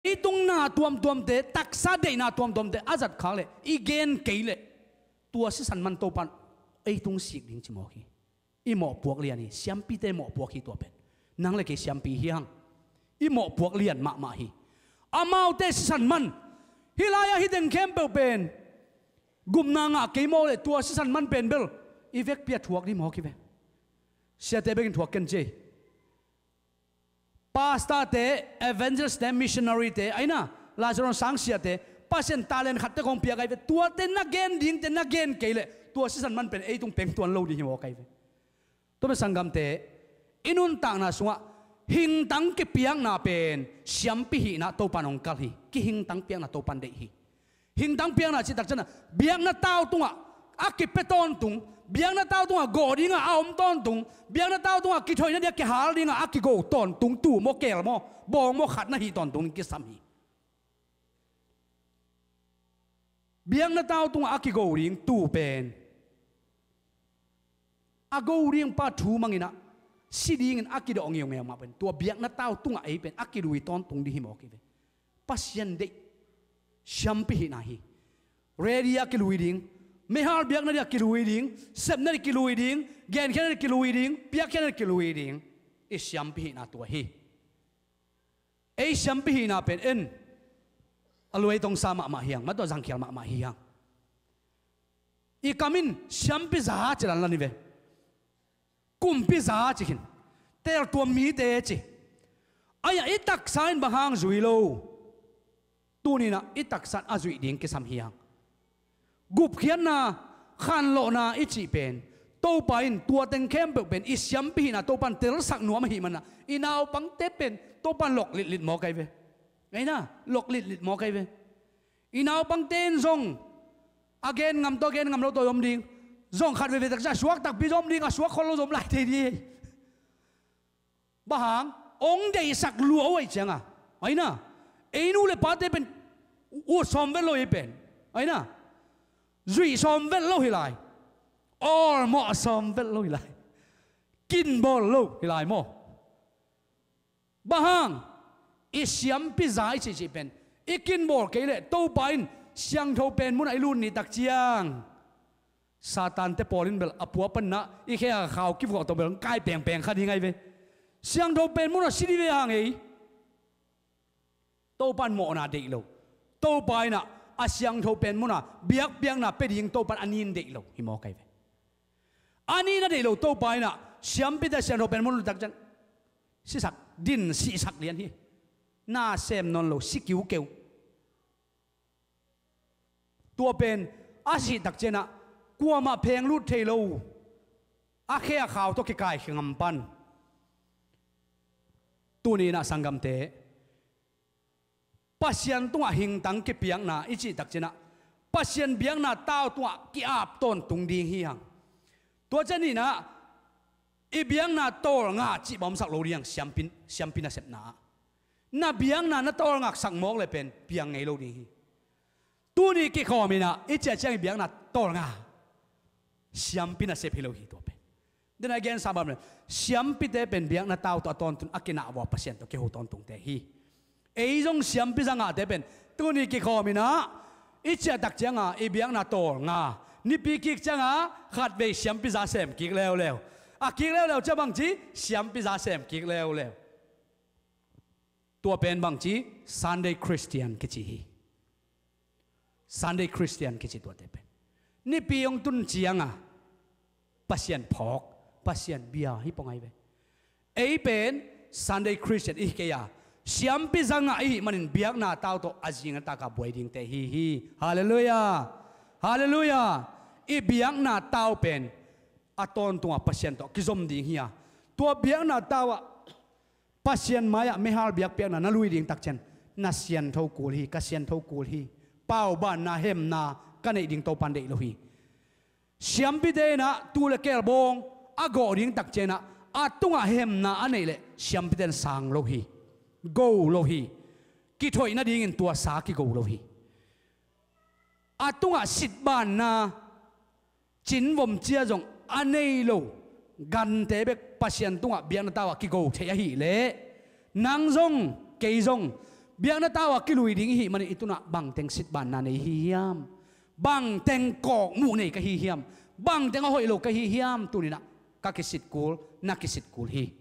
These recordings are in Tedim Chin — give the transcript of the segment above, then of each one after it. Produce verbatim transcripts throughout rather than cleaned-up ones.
leitung na tuamtuamte, taksa deihna tuamtuamte a zat khak leh i gen kei leh, tua sisan man Topan ei tung sik ding ci mawk hi. I mawhpuak lian hi. Siampite mawhpuak hi tua pen. Nang le kei siampi hi hang. I mawhpuak lian mahmah hi. Amaute sisan man. Hih lai-ah hih teng khempeuh pen gupna ngah kei mawk leh tua sisan man pen bel i vekpi-ah thuak ding mawk hi ve. Siate bekin thuak ken ci ei. Pastorte, evangelistte, missionaryte, aina, Lazarus sang siate, Pasian talent khatte khong piak ahi ve. Tuate na gen dingte na gen kei leh tua sisan man pen ei tung pengtuan lo ding hi mawk ahi ve. Tua pen sanggamte, i nuntakna sungah hingtang kipiakna pen siampi hihna Topan hong kal hi. Kihingtang piakna Topan deih hi. Hingtang piakna cih takciangah biakna tau tungah a kipia tawntung, biakna tau tungah gawh dingah a om tawntung, biakna tau tungah kithoihna dingah kihal dingah a kigo tawntung, tuu maw, keel maw, bawng maw, khat na hih tawntung kisam hi. Biakna tau tungah a kigo ding tuu pen a go ding pa thu manginah si dingin a kidawh ngeungeu mah pen tua biakna tau tungah ei pen a kilui tawntung ding hi mawk hi ve. Pasian deih siampi hihna hi. Ready a kilui ding, meihal biakna ding a kilui ding, sepna ding kilui ding, genkhiatna ding kilui ding, piakkhiatna ding kilui ding. I siampi hihna tua hi. Ei siampi hihna pen en a luai tongsa mahmah hi hang, matuah zangkhial mahmah hi hang. I kam in siampi za ci lanlan hi ve. Kumpi za ci khin. Teeltuam mite ci. Aia i taksa in bang hang zui lo? Tuninah i taksa in a zuih ding kisam hi hang. Gupkhiatna, khanlawhna i cih pen Topa in tua teng khempeuh pen i siampi hihna Topan telsak nuam ahih manah i naupangte pen Topan lok litlit mawk ahi ve. Ngaina, lok litlit mawk ahi ve. I naupangte in zong a gen ngam tawh a gen ngam lo tawh zom ding. Zong khat veve takciang a suak takpi zom ding, a suak khol lo zom lai thei ding. Bang hang, ong deihsak lua uh aih cianga, aina, ei nu le pate pen ut sawm vet lo hi pen, aina, zuih sawm vet lo hi lai. Awlmawh sawm vet lo hi lai. Kinbawl lo hi lai maw? Bang hang, i siampi za i cihcih pen i kinbawl kei leh Topa in siangtho pen munah i lut ni takciang Satan te pawl in bel a pua panna i khe a khau kivuak tawh bel kai pengpeng kha ding ahi ve. Siangtho pen munah si dih ve hang ei. Topan mawhna deih lo. Topa inah a siangtho pen munah biakpiakna pia ding Topan a nin deih lo hi mawk ahi ve. A nin a deih lo Topa inah siampite a siangtho pen munah takciang sisak din sihsak lian hi. Na sem nawn lo, si kiukeu. Tua pen a sih takcianah kuamah phenglut thei lo, a khe a khau tawh kikai khe ngam pan. Tuninah sanggamte, Pasian tungah hingtang kipiakna i cih takcianah Pasian biakna tau tungah ki-ap tawntung ding hi hang. Tua cianinah i biakna tawlnga cih bang omsak lo ding hang, siampi, siampi nasepna ah. Na biakna na tawlngaksak mawk le pen piang ngei lo ding hi. Tuni kikhawm inah i ciah ciang i biakna tawlnga siampi nasep hi lo hi tua pen. Dena i gensa bang le siampite pen biakna tau tawh a tawntun a kinah vua Pasian tawh kiho tawntungte hi. Ei zong siampi za ngahte pen tuni kikhawm inah i ciah takcianga i biakna tawlnga, nipi kik cianga khatvei siampi za sem kik leuleu. A kik leuleu cia bangci siampi za sem kik leuleu. Tua pen bangci Sunday Christian kici hi. Sunday Christian kici tuate pen nipi hong tun cianga Pasian phawk, Pasian bia hi pong ahi ve. Ei pen Sunday Christian i hi kei a, siampi za ngah i hih manin biakna tau tawh a zing a taka buai dingte hi hi. Halleluiah. Halleluiah. I biakna tau pen a tawntunga Pasian tawh kizom ding hi a, tua biakna tau ah Pasian mai-ah meihal biakpiakna na lui ding takcian na siantho kul hi, ka siantho kul hi. Paubanna, hemna ka neih ding Topan deih lo hi. Siampite inah tuu le keel bawng a gawh ding takcianah a tungah hemna a neih leh siampite in sang lo hi. Go lo hi. Kithoih nadingin tua sa kigo lo hi. A tungah sitbanna cinvom cia zong a nei lo gante bek Pasian tungah biakna tau ah kigo thei ahih leh nang zong kei zong Biakna tau a kilui ding i hih manin i tunah bangteng sitbanna nei hi hiam? Bangteng kawkmuh nei ka hi hiam? Bangteng a hoih lo ka hi hiam? Tuninah ka kisit kul, na kisit kul hi.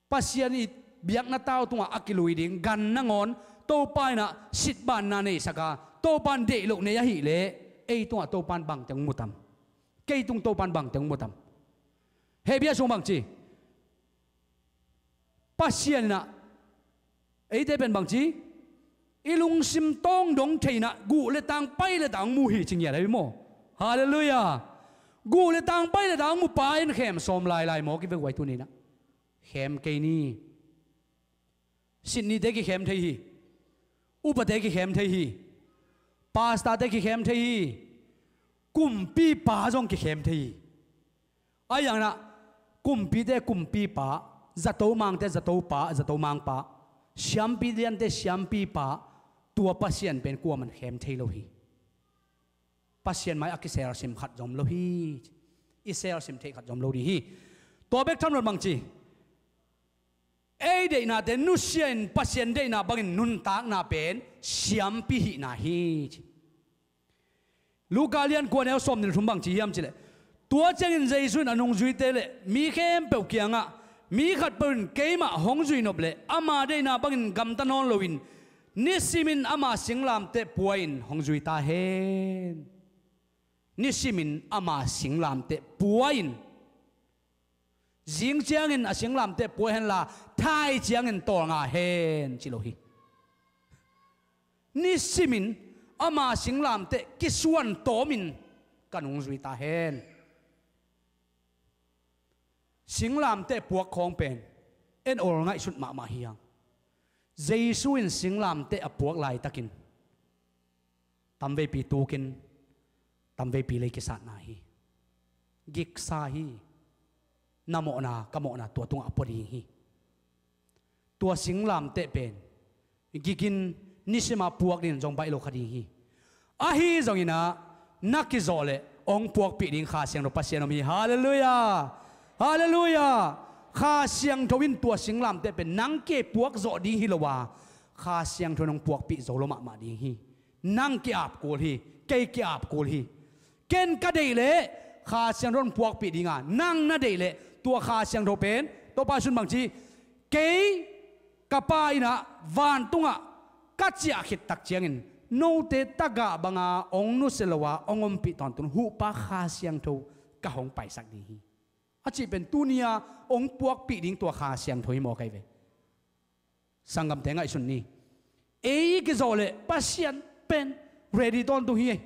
Pasian i biakna tau tungah a kilui ding gan nangawn Topa inah sitbanna neisaka, Topan deih loh nei ahileh ei tungah Topan bangteng mutam? Kei tung Topan bangteng mutam? Hebia sung bangci? Pasian inah eite pen bangci? I lungsim tawng dong theinah guh le tang pai le tang mu hi ci ngiat ahi maw? Halleluiah. Guh le tang pai le tang mu pa in khem sawm lailai maw? Kivek uai tuninah khem kei ni. Sitnite kikhem thei hi. Upate kikhem thei hi. Pastorte kikhem thei hi. Kumpipa zong kikhem thei hi. Ahi hanginah kumpite kumpipa, zato mangte zatopa, zato mangpa, siampi liante siampipa, tua Pasian pen kuaman khem thei lo hi. Pasian mai a kiselsim khat zom lo hi. I selsim theih khat zom lo ding hi. Tua bek tham lo bangci? Ei deihnate nusia in Pasian deihna bangin nuntakna pen siampi hihna hi ci. Luka lian kua neu sawm nih le thum bangci hiam cileh, tua ciangin Jesu in a nungzuite le mi khempeuh kiangah, mi khatpeuh in keimah hong zuinop leh ama deihna bangin gamta nawn loin nisimin ama singlamteh pua in hong zui ta hen. Nisimin ama singlamteh pua in. Zing ciangin a singlamteh pua henla, thai ciangin tawlnga hen ci lo hi. Nisimin ama singlamteh kisuan tawmin ka nungzui ta hen. Singlamteh puak khawng pen en awl ngaihsut mahmah hi hang. Jesu in singlamteh a puak laitakin tamveipi tukin tamveipi lei kisatna hi. Giksa hi. Na mawhna ka mawhna tua tungah a pua ding hi. Tua singlamteh pen gikin nisima puak dingin zong baih lo kha ding hi. Ahi zonginah na kizawh leh hong puakpih ding Kha Siangtho Pasian om hi. Halleluiah. Halleluiah. Kha Siangtho in tua singlamteh pen nang kei puak zawh ding hi lo a, Kha Siangtho in hong puakpih zo lo mahmah ding hi. Nang ki-ap kul hi. Kei ki-ap kul hi. Ken ka deih leh Kha Siangtho in puakpih dinga, nang na deih leh tua Kha Siangtho pen Topa Jesu in bangci? Kei ka Pa innah vantungah ka ciah khit tak ciangin note tagah banga hong nusia lo a hong ompih tawntung huhpa Kha Siangtho ka hong paisak ding hi. A cih pen tuni-a hong puakpih ding tua Kha Siangtho hi maw kei ve? Sanggamte ngaihsun ni. Ei kizawh leh Pasian pen ready tawntung hi ei.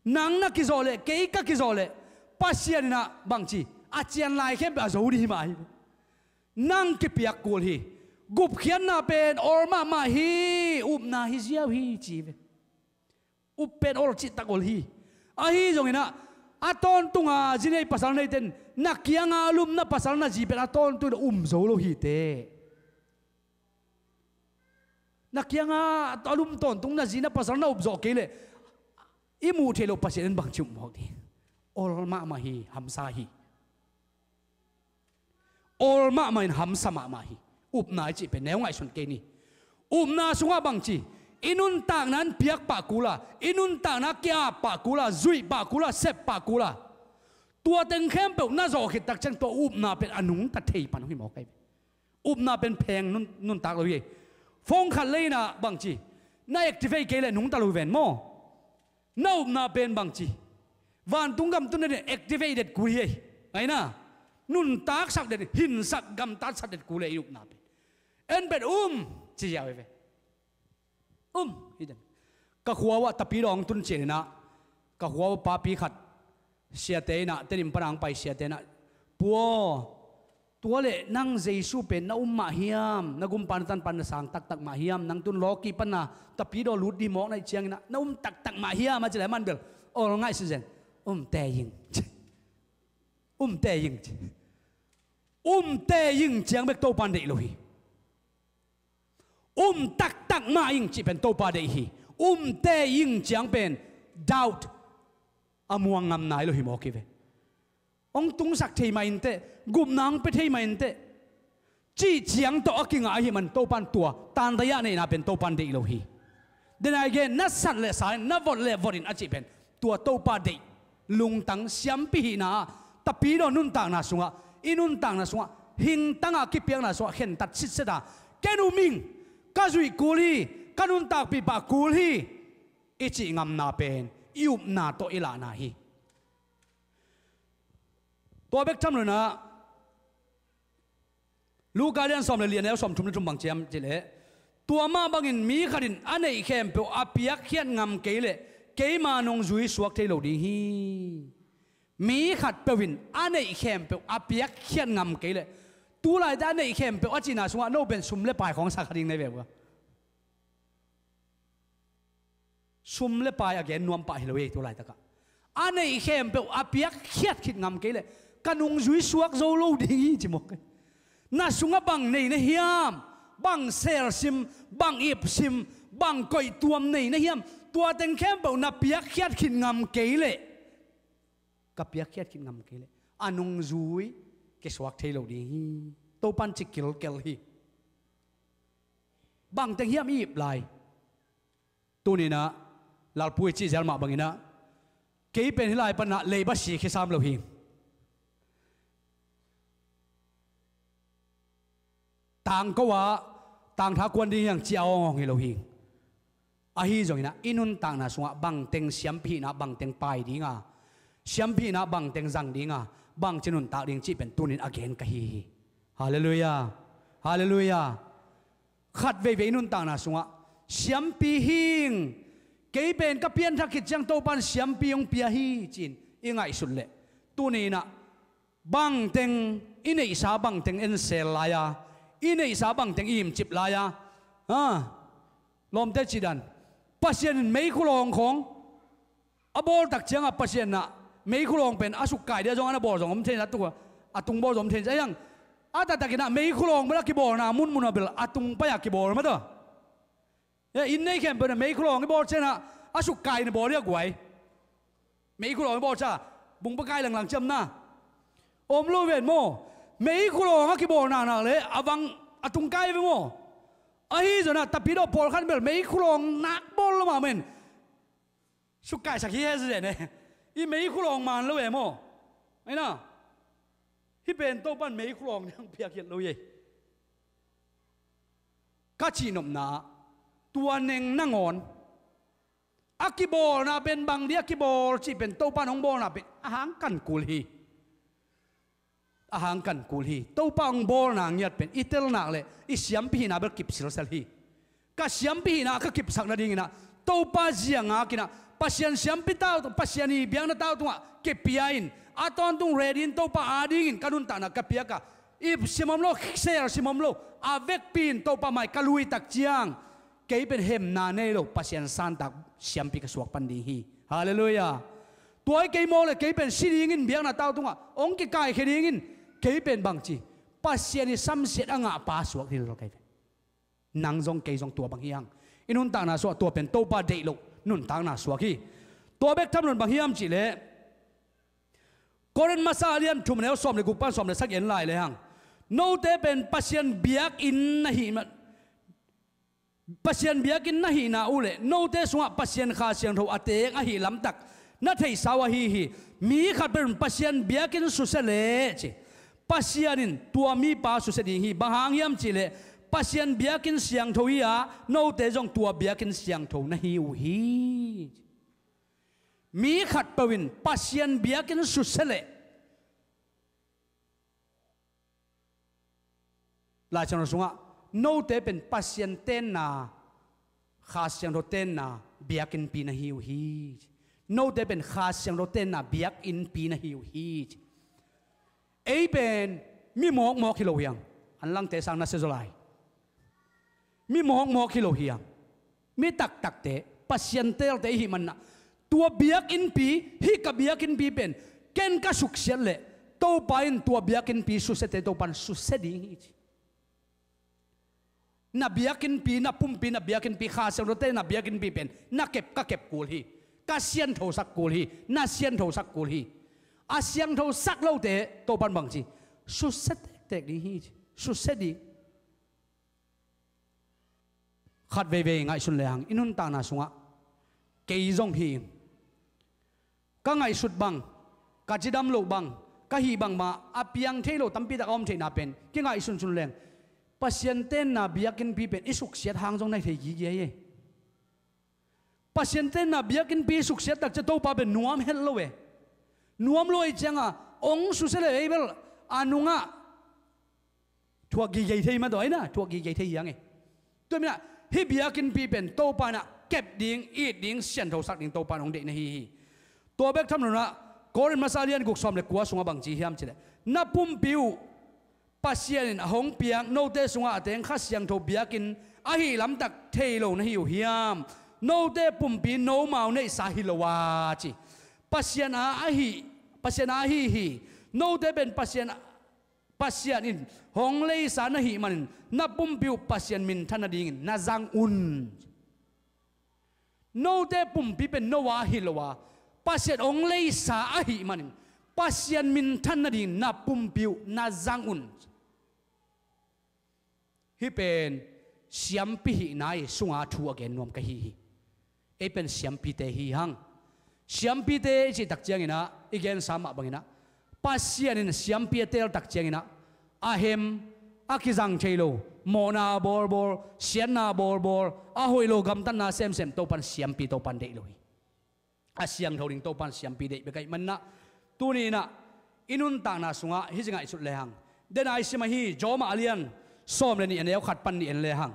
Nang na kizawh leh kei ka kizawh leh Pasian innah bangci? A cian lai khempeuh a zo dih mah hi. Nang kipiak kul hi. Gupkhiatna pen awl mahmah hi. Upna hi ziau hi ci ve. Up pen awl cihtak awl hi. Ahi zonginah a tawntunga zi nei pasal neiten na kianga lumna pasal na zi pen a tawntunga um zo lo hi teh. Na kianga a lum tawntung na zi na pasal na up zawh kei leh i muh theih loh Pasian in bangci upmawk ding? Awl mahmah hi. Hamsa hi. Awl mahmah in hamsa mahmah hi. Upna i cih pen neu ngaihsun kei ni. Upna sungah bangci? I nuntakna in piakpah kula, i nuntakna ki-appah kula, zuihpah kula, seppah kula. Tua teng khempeuh na zawh khit tak ciang tua upna pen a nungta thei pan hi maw kei ve? Upna pen pheng nun, nuntak lo hi. Phone khat lei innah bangci? Na activate kei leh nungta lo hi ven maw? Na upna pen bangci? Vantung gam tun nadin activate det kul hi ei. Ngaina? Nuntaksak det, hinsak gamtatsak det kul ei upna pen. En pen um ci ziau hi ve. Um hi den. Ka khua uah tapidaw hong tun cianinah ka khua uh papi khat siate innah tedim pana hong pai siate innah, Pua, tua leh nang Jesu pen na um mah hiam? Na gumpa na tanpa na sang taktak mah hiam? Nang tun lawki pana tapidaw lut dih mawk na ih cianginah na um taktak mah hiam a ci leh aman bel awl ngaihsun zen. Um te ing. Um te ing ci. Um te ing ciang bek Topa in deih lo hi. Um taktak mah ing cih pen Topa deih hi. Um te ing ciang pen doubt a muang ngam nai lo hi mawk hi ve. Hong tungsak thei mah inteh, gupna hong pia thei mah inteh. cih ciang tawh a kingah ahih man Topan tua tantaya neihna pen Topan deih lo hi. Denai gen na sat le sa in na vot le vot in a cih pen tua Topa deih lungtang siampi hihna ah tapidaw nuntakna sungah i nuntakna sungah hingtangah kipiakna sungah khentat sitset a ken um ing, ka zuih kul hi, ka nuntakpih pah kul hi i cih ngamna pen i upna tawh i lahna hi. Tua bek tham lo inah Luka lian sawm le li a neu sawm thum le thum bang ci hiam cih leh tua mah bangin mi khat in a neih khempeuh a piakkhiat ngam kei leh keima nungzui suak thei lo ding hi. Mi khatpeuh in a neih khempeuh a piakkhiat ngam kei leh tulaite a neih khempeuh a cihna sungah no pen sum le pai khawng sa kha ding nei ve uh a. Sum le pai a gen nuam pah hi lo ei tu laitakah a neih khempeuh a piakkhiat khit ngam kei leh ka nungzui suak zo lo ding hi ci mawk. Na sungah bang nei na hiam? Bang selsim, bang ipsim, bang koihtuam nei na hiam? Tua teng khempeuh na piakkhiat khit ngam kei leh ka piakkhiat khit ngam kei leh a nungzui kisuak thei lo ding hi. Topan ci kilkel hi. Bang teng hiam i ip lai? Tuninah Lalpu i cih zel mah banginah kei pen hih lai panah leiba si khisam lo hi. Tangko ah tangtha kuan ding hiang ci a awng awng hi lo hi. Ahi zonginah i nuntakna sungah bangteng siampihna bangteng pai dinga, siampihna bangteng zang dinga, bangci nuntak ding cih pen tunin a gen ka hi hi. Halleluiah. Halleluiah. Khat veivei i nuntakna sungah siampi hing, kei pen ka pianthak khit ciang Topan siampi hong pia hi ci-in i ngaihsut leh tuninah bangteng i neihsa bangteng ensel lai-a, i neihsa bangteng i imcip lai-a, a, lawmte cidan Pasian in meikhu lawng khawng a bawltak ciangah Pasian ah meikhu lawng pen a sukkai dia zong a na bawl zong om thei na tuk a tung bawl zong om thei na hiang. A taktakinah meikhu lawng bel a kibawlna munmunah bel a tung pai-a kibawl mata. Inn nei khempeuh na meikhu lawng i bawl cianah a sukkai na bawl dia guai. Meikhu lawng i bawl ca bungpa kai langlang ciamna om lo ven maw? Meikhu lawng a kibawl naknak le a vang a tung kai ve maw? Ahi zonah tapidaw pawlkhat bel meikhu lawng nak bawl lo mah men. Sukkai sak hi he zene. I meikhu lawng man lo e maw? Aina hih pen Topan meikhu lawng nang piak hiat lo e. Ka cihnopna ah tua neng nangawn a kibawlna pen bang di a kibawl cih pen Topan hong bawlna pen a hang kan kul hi. A hang kan kul hi. Topa hong bawlna ngiat pen i telnak le i siampihna bel kip silsel hi. Ka siampihna ka kipsak nadinginah Topa ziangakinah Pasian siampi tau, Pasian i biakna tau tungah kipia in a tawntung ready in Topa adingin ka nuntakna ka piaka ipsim om lo, selsim om lo, a vekpi in Topa mai ka luitak ciang kei pen hemna nei lo Pasian santak siampi ka suak pan ding hi. Halleluiah. Tua i kei mawk le kei pen si dingin biakna tau tungah hong kikaikhia dingin kei pen bangci Pasian i samsiat a ngahpa suak ding lo kei pen. Nang zong kei zong tua bang hiang. I nuntakna suah tua pen Topa deih loh nuntakna suak hi. Tua bek tham lo in bang hiam cihleh Korin masa a lian thum neu sawm le guk pan sawm le sagih en lai le hang. Note pen Pasian biakinn na hih ma, Pasian biakinn na hihna uh le note sungah Pasian Kha Siangtho a teek ahi lamtak na theihsa uh ahi hi. Mi khat pen Pasian biakinn susia leh ci Pasian in tua mipa susia ding hi. Bang hang hiam cihleh Pasian biakinn siangtho hi-a note zong tua biakinn siangtho na hi uh hi. Mi khatpeuh in Pasian biakinn susia leh Lai Siangtho sungah note pen Pasian tenna, Kha Siangtho tenna biakinnpi na hi uh hi. Note pen Kha Siangtho tenna biakinnpi na hi uh hi. Ei pen mi mawkmawk hi lo hiang. An langte sang na sia zaw lai. Mi mawkmawk hi lo hiang. Mi taktakte, Pasian teelte i hih manah tua biakinnpi, hih ka biakinnpi pen ken ka suksiat leh Topa in tua biakinnpi susiate Topa in susia ding hi ci. Na biakinnpi, na pumpi, na biakinnpi, Kha Siangthote na biakinnpi pen na kep, ka kep kul hi. Ka siangthosak kul hi. Na siangthosak kul hi. A siangthosak lote Topa in bangci susia tektek ding hi ci. Susia ding. Khat veivei ngaihsun lehang i nuntakna sungah kei zong hi ing. Ka ngaihsut bang, ka cidam loh bang, ka hih bang mah a piang thei lo tampi tak a om theihna pen kingaihsun sun leng Pasian tenna biakinnpi pen i suksiat hang zong na hi thei gige hi. Pasian tenna biakinnpi i suksiat tak ciang Topa pen nuam het lo e. Nuam lo ahih cianga ong susia le ei bel a nungah thuak gige thei mah tawh aina, thuak gige thei hi hang e. Tua minah hih biakinnpi pen Topa inah kep ding, it ding, sianthosak ding Topa in hong deihna hi hi. Tua bek tham lo inah Korin masa lian guk sawm le kua sungah bang ci hiam cileh, na pumpi uh Pasian in a hong piak note sungah a teng Kha Siangtho biakinn ahi lamtak thei lo na hi uh hiam? Note pumpi nomau neihsa hi lo a ci. Pasian a ahi, Pasian a ahi hi. Note pen Pasian Pasian in hong leisa na hih manin na pumpi uh Pasian minthan nadingin na zang un. Note pumpi pen no a hi lo a, Pasian hong leisa ahih manin Pasian minthan nadingin na pumpi uh na zang un. Hih pen siampi hihna i sunga thu a gen nuam ka hi hi. Ei pen siampite hi hang. Siampite i cih tak cianginah i gensa mah banginah Pasian in siampi a teel tak cianginah a hem, a kizang thei lo, mawhna bawlbawl, siatna bawlbawl, a hoih lo gamtatna semsem Topan siampi Topan deih lo hi. A siangtho ding Topan siampi deih bek ahih maninah tuni inah i nuntakna sungah hih ci ngaihsut lehang, den a i sim ahi Rom a lian sawm le nih a neu khat pan nih en lehang,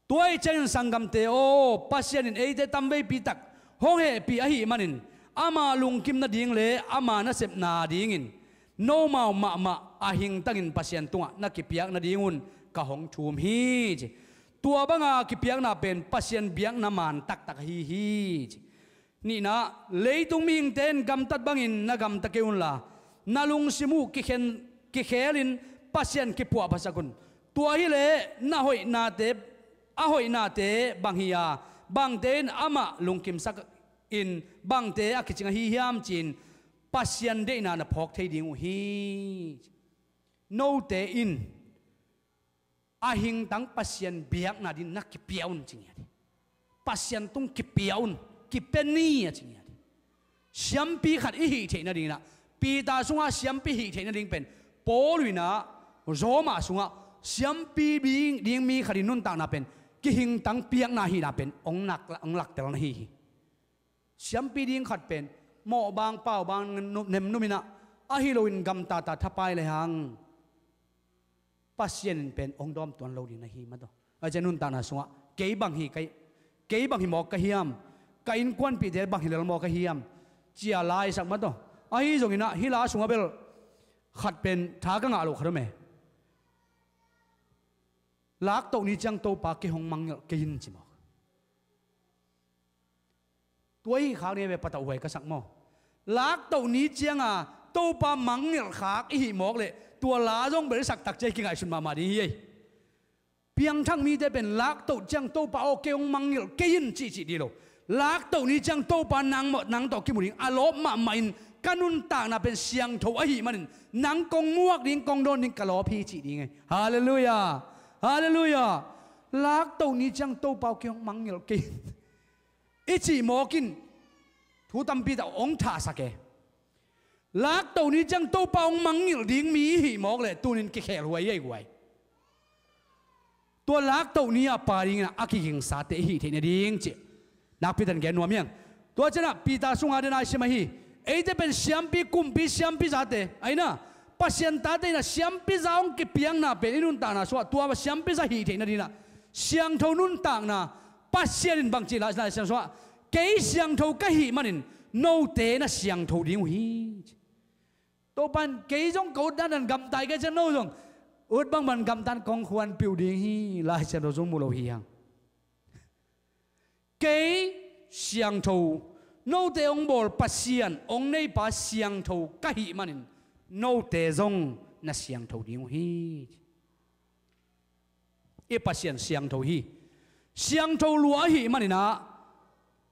tua ahih ciangin sanggamte aw, Pasian in eite tamveipi tak hong hehpih ahih manin ama lungkim nading le ama nasep nadingin nomau mahmah a hingtangin Pasian tungah na kipiak nadingun ka hong thum hi ci. Tua banga kipiakna pen Pasian biakna man taktak ahi hi ci. Nihna, leitung mihingte in gamtat bangin na gamta kei unla, na lungsim uh kikhen, kikhelin Pasian kipuahphasak un. Tua hileh na hoihnate, a hoihnate bang hi a, bangte in amah lungkimsak in bangte a kicing ahi hiam ci-in Pasian deihna na phawk thei ding uh hi. Note in a hingtang Pasian biakna ding na kipia un ci ngiat hi. Pasian tung kipia un, kipia ni a ci ngiat hi. Siampi khat i hih theih nadinginah, Peter sungah siampi hih theih nading pen Paul inah Roma sungah siampi ding, ding mi khat i nuntakna pen kihingtang piakna hihna pen hong nak, hong laktel na hi hi. Siampi ding khat pen mawhbang paubang nemnuminah ahi loin gamtata thapai lehang Pasian in pen hong dawm tuan lo ding na hi mah tawh. A cian nuntakna sungah kei bang hi, kei, kei bang hi mawk ka hiam? Ka innkuanpihte bang hi lel mawk ka hiam? Cia laisak mah tawh. Ahi zonginah hih la sungah bel khat pen tha ka ngah loh khat om e. Laktoh ni ciang Topa kei hong mangngilh kei in ci mawk. Tua hi khak ni ve, patauh huai ka sak maw? Laktoh ni cianga Topa mangngilh khak i hih mawk leh tua la zong bel i sak tak ciang i kingaihsun mahmah ding hi ei. Piangthak mite pen laktoh ciang Topa aw kei hong mangngilh kei in cihcih dih lo. Laktoh ni ciang Topa nang mawh nang tawh kimu ding a lawp mahmah in ka nuntakna pen siangtho ahih manin nang kong muak ding kong dawn ding ka lawp hi cih ding ei. Halleluiah. Halleluiah. Laktoh ni ciang Topa aw kei hong mangngilh kei in i cih mawk in thu tampi tak hong thahsak e. Laktoh ni ciang Topa hong mangngilh ding mi i hih mawk leh tunin kikhel huai ei guai. Tua laktoh ni a pa dinginah a kigingsate i hih theih nading cih nakpi tan gen nuam hiang. Tua cianah Peter sunga den a i sim ahi, eite pen siampi, kumpi siampi zate aina, Pasian tate inah siampi za hong kipiakna pen i nuntakna sungah tua siampi za hih theih nadinginah siangtho nuntakna Pasian in bangci Lai Siangtho sungah kei siangtho ka hih manin note na siangtho ding uh hi. Topan kei zong ka ut dandan gamtai kei cian no zong ut bangbang gamtan kong khuanpiuh ding hi Lai Siangtho zong mu lo hi hang. Kei siangtho, note hong bawl Pasian hong neipa siangtho ka hih manin note zong na siangtho ding uh hi. I Pasian siangtho hi. Siangtho lua ahih maninah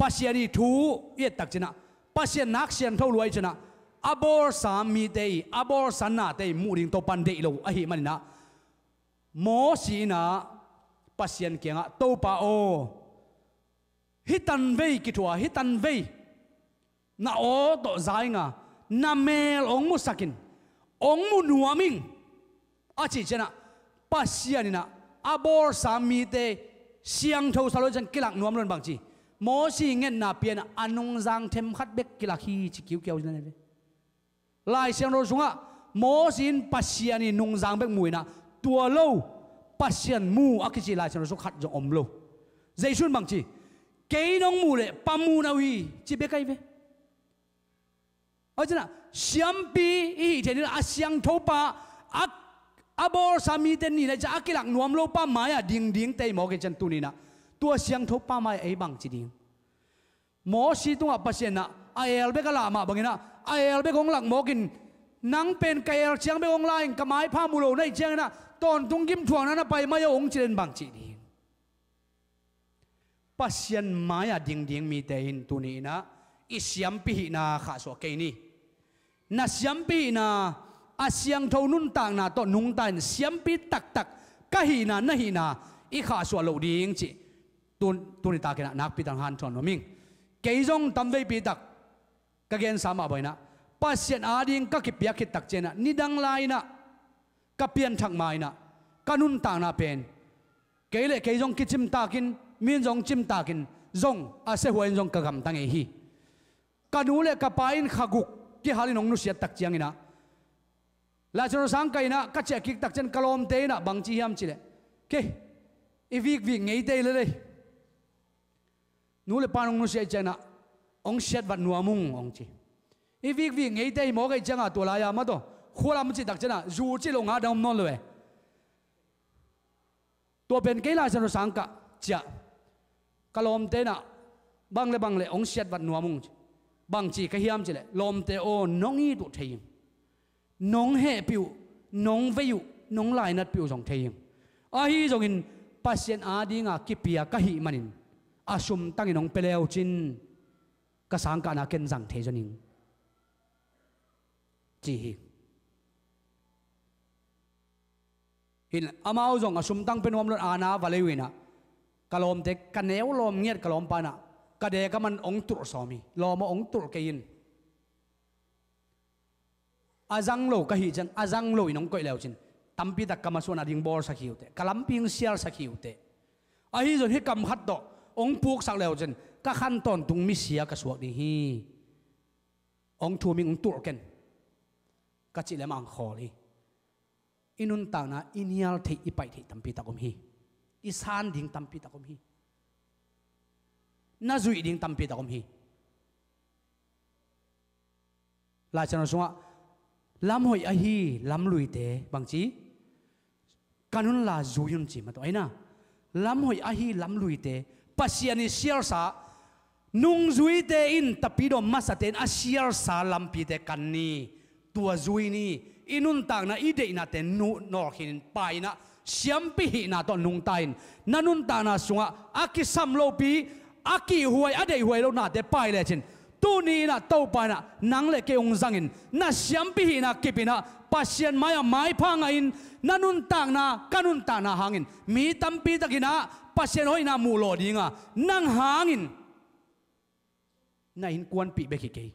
Pasian i thu i et tak cianah Pasian nak siangtho lua i cianah a bawlsa mite i a bawlsa nate i muh ding Topan deih lo ahih maninah Mosi inah Pasian kiangah, Topa aw, hih tanvei kithua, hih tanvei na aw tawh za inga, na mel hong musakin, hong mu nuam ing, a cih ciangah, Pasian inah a bawlsa mite siangtho sa lo ciang kilak nuam lo in bangci, Mosi ngetna pi-in a nungzang themkhat bek kilak hi ci kiukiau ci na nei ve. Lai Siangtho sungah Mosi in Pasian ii nungzang bek mu inah, tua lo Pasian mu a kici Lai Siangtho sung khat zong om lo. Jesu in bangci, kei nong muh leh Pa mu na uh hi, ci bek ahi ve. A cih ciangah siampi i hih theih nading a siangtho pa, a, a bawlsa mite nih na ciang a kilak nuam lo pa mai-ah dingdingte i mawk i ciang tuni inah, tua siangtho pa mai-ah ei bangci ding? Mosi tungah Pasian inah a el bek a lah mah bang inah, a el bek hong lak mawkin, nang pen ka el ciang bek hong la in, ka maipha mu lo na hih ciang inah, tawntung gimthuakna na pai mai aw hong ci leh bangci ding? Pasian mai-ah dingding mite in tuni inah i siampi hihna khahsuah kei ni. Na siampi hihna, a siangtho nuntakna tawh nungta in siampi taktak ka hihna, na hihna i khahsuah loh ding cih tun, tuni takin ah nakpi tak hanthawn nuam ing. Kei zong tamveipi tak ka gensa mah bang inah, Pasian ading ka kipiak khit tak ciangin ah, nidang lai-in ah ka pianthak ma-in ah, ka nuntakna pen, kei le kei zong kicimtakin, mi in zong cimtakin, zong a siahuai in zong ka gamta ngei hi. Ka nu le ka pa in kha guk kihal in hong nusiat tak ciangin ah, Lai Siangtho sang ka inn ah ka ciah kik tak ciang ka lawmte in ah bang ci hiam cih leh, kei, i vikvik ngeite hi lel ei. Nu le pa in hong nusia i ciangin ah, hong siatvat nuam ung hong ci. I vikvik ngeite hi mawk ei ciangin ah, tua lai-a mataw, khua lam cih tak ciangin ah, zu cih lo nga dang om nawn lo e. Tua pen kei Lai Siangtho sang ka ciah, ka lawmte in ah, bang le bang le hong siatvat nuam ung ci. Bang ci ka hiam cih leh, lawmte aw, nong it uh thei ing. Nong hehpih uh, nong vei uh, nong lainatpih uh zong thei ing. Ahi zongin Pasian adinga kipia ka hih manin, a sumtangin hong pia le uh cin, ka sangkahna ken zang thei zaw ning, ci hi. Hin amau zong a sumtang pia nuam lo in, a na va lei uh in ah, ka lawmte, ka neu lawm ngiat ka lawmpa in ah, ka dek a man hong tulh sawm hi. Lawm aw, hong tulh kei in. A zang lo ka hih ciang, a zang lo in hong koih le uh cin, tampi tak ka masuan ading bawlsak hi uh teh, ka lampi hong sialsak hi uh teh. Ahi zong hih kam khat tawh hong puksak le uh cin, ka khan tawntung misia ka suak ding hi. Hong thum ing, hong tulh ken, ka cih leh amah hong khawl hi. I nuntakna i nial theih, i paih theih tampi tak om hi. I san ding tampi tak om hi. Na zuih ding tampi tak om hi. Lai Siangtho sungah, lam hoih ahi lamluite, bang ci? Kan unla zui un ci mataw, ahi na. Lam hoih ahi lamluite, Pasian ii sialsa, nungzuite in, tapidawm masate in a sialsa lampite kan ni, tua zui ni. I nuntakna, i deihnate nu-, nawlkhin in, pai in ah, siampi hihna tawh nungta in. Na nuntakna sungah a kisam lopi, a kihhuai, a deihhuai lo nate pai le cin, tuni in ah Topa in ah nang le kei hong zangin, na siampi hihna kip in ah Pasian mai-ah maipha ngah in, na nuntakna, ka nuntakna hangin mi tampi tak in ah Pasian hoihna muh lawh ding a, nang hangin, na innkuanpih bek hi kei,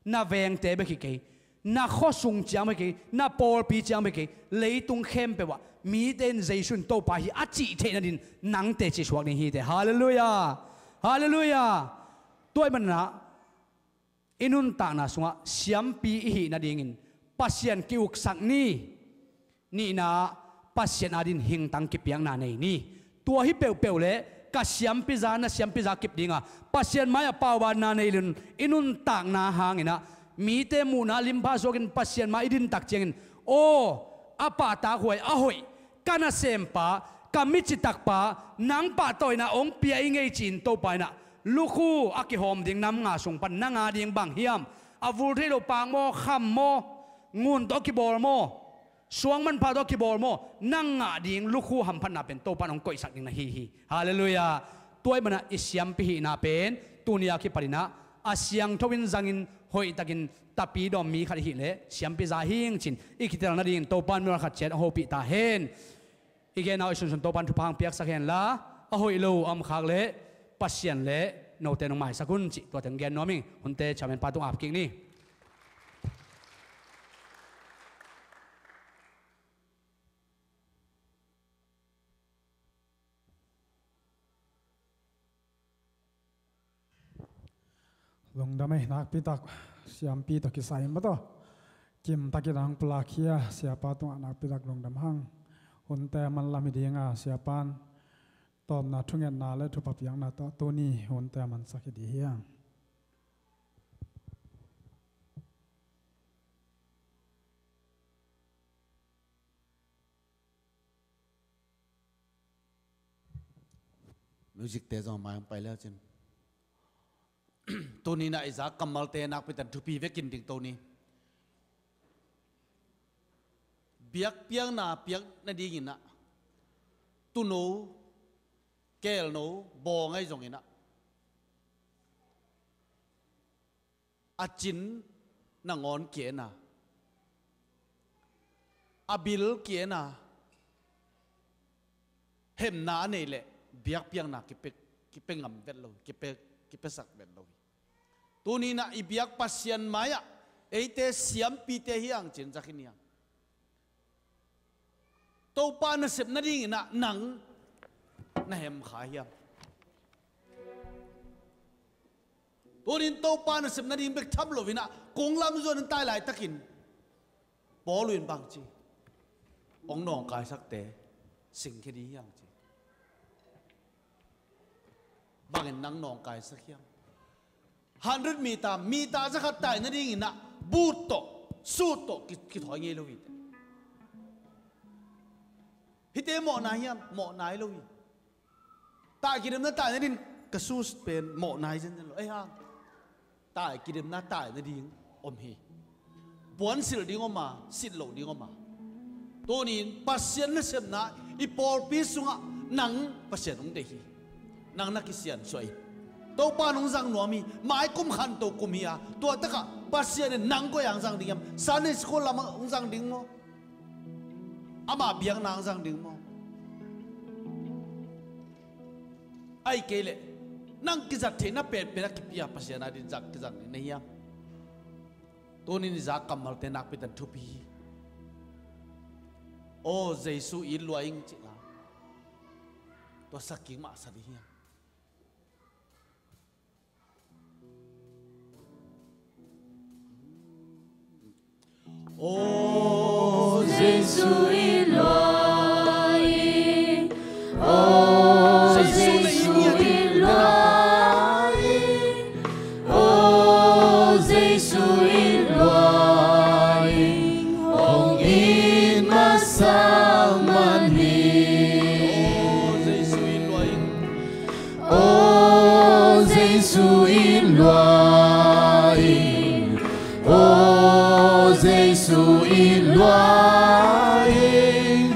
na vengte bek hi kei, na khuasung ciang bek hi kei, na pawlpi ciang bek hi kei, leitung khempeuh ah mite in Jesu in Topa hi a cih theih nadingin nang teci suak ding hi teh. Halleluiah. Halleluiah. Tua ahih manin ah, i nuntakna sungah siampi i hih nadingin Pasian ki-uksak ni. Nihna ah, Pasian adingin hingtang kipiakna nei ni. Tua hi peuhpeuh leh ka siampiza, na siampiza kip ding a, Pasian mai-ah paubaanna nei le un, i nuntakna hangin ah mite muhna lim pha suakin Pasian mai i din tak ciangin, aw, a pahtakhuai, a hoih, ka nasempa, ka micitakpa, nang pahtawina hong pia ing ei ci-in Topa in ah, lukhu a kihawm ding nam nga sung pan na nga ding bang hiam? A vul thei lo pak maw, kham maw, ngun tawh a kibawl maw, suang manpha tawh a kibawl maw, nang ngah ding lukhu hamphatna pen Topa in hong koihsak ding na hi hi. Halleluiah. Tua ahih manin ah i siampi hihna pen tuni a kipan in ah a siangtho in zangin, hoihtakin, tapidawm mi khat i hih leh siampiza hi ing ci-in i kitel nadingin Topa in mimal khat ciat hong hopih ta hen. I gen a hoih sunsun Topa'n thupha hong piaksak hen la, a hoih lo a om khak leh Pasian leh note nong maisak un cih tua teng gen nuam ing. Hunte chairman pa tung ap kik ni. Lungdam ei, nakpi tak siampi tawh kisai maw taw. Kim takin a hong pulak hi a, siapa tungah nakpi tak lungdam hang. Hunte a manlam hi ding a, siapa'n tawpna thungetna le thupha piakna tawh tuni hunte a mansak hi ding hi hang. Music te zong mai hong pai le cin. Tuni-in ah i za kammalte nakpi tak thupi vekin ding to ni. Biakpiakna piak nadingin ah tuuno, keelno, bawng ahi zongin ah a cin nangawn kia-in a, a bil kia-in a, hemna a neih leh biakpiakna kipe, kipe ngam vet lo, kipe, kipesak vet lo hi. Tuni-in ah i biak Pasian mai-ah eite siampite hi hang ci-in zak hi ni hang. Topa nasep nadingin ah nang na hem kha hiam? Tuni-in Topa nasep nading bek tham loin ah kong lam zuan in tai laitakin Paul in bang ci? Hong nawngkaisakte singkhia ding hi hang ci. Bangin nang nawngkaisak hiam? Hundred meter, meter zakhat tai nadingin ah boot tawh, suit tawh ki, kithawi ngei lo hi teh. Hihte mawhna hiam? Mawhna hi lo hi. Tai kidemna tai nading ka suit pen mawhna hi zenzen lo. Ei hang, tai kidemna tai nading om hi. Puansilh ding om a, silh loh ding om a. Tuni-in Pasian nasepna i pawlpi sungah nang Pasian hong deih hi. Nang na kisiansuah in. Topa in hong zang nuam hi. Mai kum khanto kum hi a, tua takah Pasian in nang koi-ah hong zang ding hiam? Sunday school lamah hong zang ding maw? Ama biakna hong zang ding maw? Ahih kei leh nang kizat theihna penpen a kipia Pasian adingin zat kizang ding na hiam? Tuni-in i za kammalte nakpi tak thupi hi. Aw Jesu it lua ing cih la, tua sa kik mah sa ding hiam? Aw Jesu it lua ing, aw Jesu it lua ing, aw Jesu it lua ing, hong it masa man hi. Aw Jesu it lua ing. Aw Jesu it lua ing, aw Jesu it lua ing,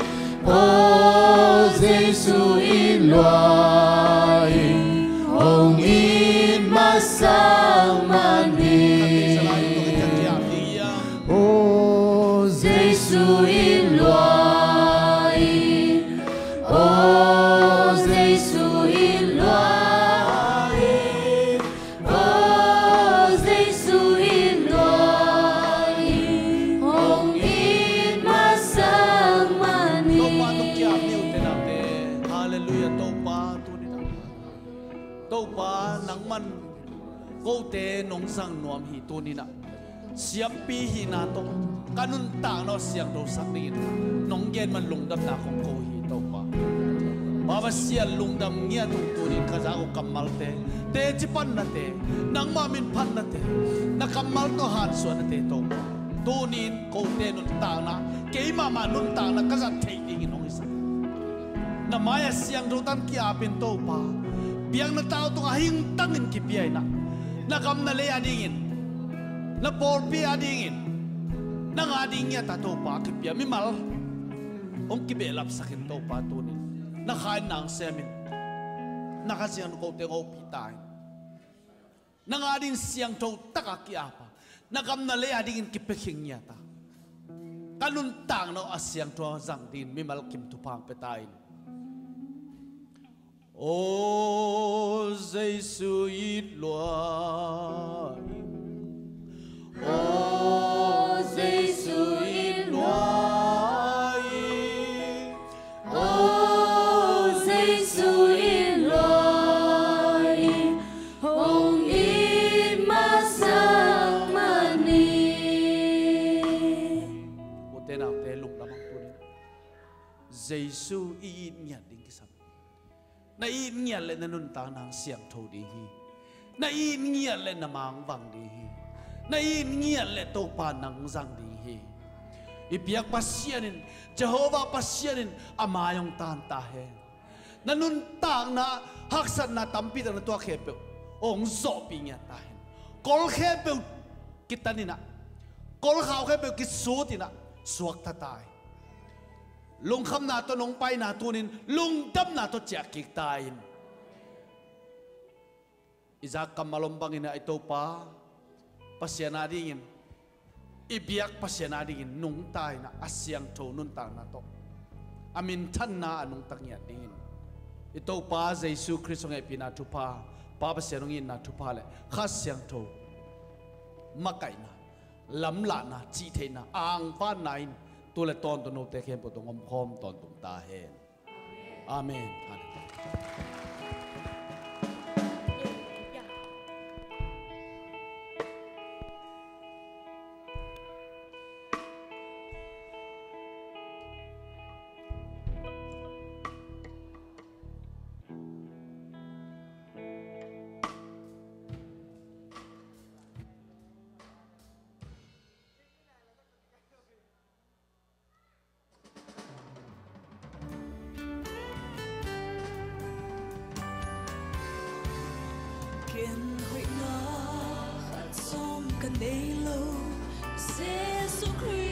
aw Jesu it lua ing, hong it masa man hi. Aw Jesu it lua ing, aw Jesu it lua ing, aw Jesu it lua ing, hong it masa man hi. Topa tung kiam ni uh te nate. Halleluiah. Topa tuni-in ah, Topa nangman kote nong zang nuam hi. Tuni-in ah siampi hihna tawh ka nuntakna uh siangthosak dingin nong gen man lungdamna kong ko hi Topa. Pa Pasian, lungdam ngiat ung. Tuni-in ka zak uh kammalte, teci pannate, nangmah min phatnate, na kammal tawh hansuahnate Topa, tuni-in kote nuntakna, keimahmah nuntakna ka zat theih dingin hong hisak. Na mai-ah siangtho tan ki-apin Topa, biakna tau tungah hingtangin kipia in ah, na gam na lei adingin, na pawlpi adingin, nang ading ngiat a Topa kipia mimal hong kibehlapsakin Topa tuni-in na kha in nang semin, na Kha Siangtho kote hong ompih ta in. Nang ading siangtho takah ki-apa, na gam na lei adingin kipia khin ngiat a, Ka nuntakna uh a siangtho zang dingin mimal kim thupha pia ta in. Aw Jesu it lua in. Aw Jesu it lua in. Aw Jesu it lua in. Hong it masak mah ni. Ute naute, lungdam hang tuni. Jesu i it ngiat ding kisam. Na it ngiat leh na nuntakna hong siangtho ding hi. Na it ngiat leh na ma hong vang ding hi. Na it ngiat leh Topa nang zang ding hi. I biak Pasian in, Jehovah Pasian in a mai hong tan ta hen. Na nuntakna haksatna tampi tak na tuak khempeuh hong zawhpih ngiat ta hen. Kol khempeuh kitan in ah, kolkhau khempeuh kisut in ah, suakta ta in. Lungkhamna tawh nong paina tuni in lungdamna tawh ciah kik ta in. I zak kammal om bangin ah i Topa Pasian a dingin, i biak Pasian a dingin nungta in ah, a siangtho nuntakna tawh a minthanna a nungta ngiat dingin i Topa Jesu Khrist hong hehpihna thupha, Pa Pasian hong itna thupha leh Kha Siangtho makaihna, lamlahna, cihtheihna, angvanna in tu leh tawntung note khempeuh tawh hong omkhawm tawntung ta hen. Amen. Amen. Ken hoihna khat zong ka nei lo, Jesu Khrist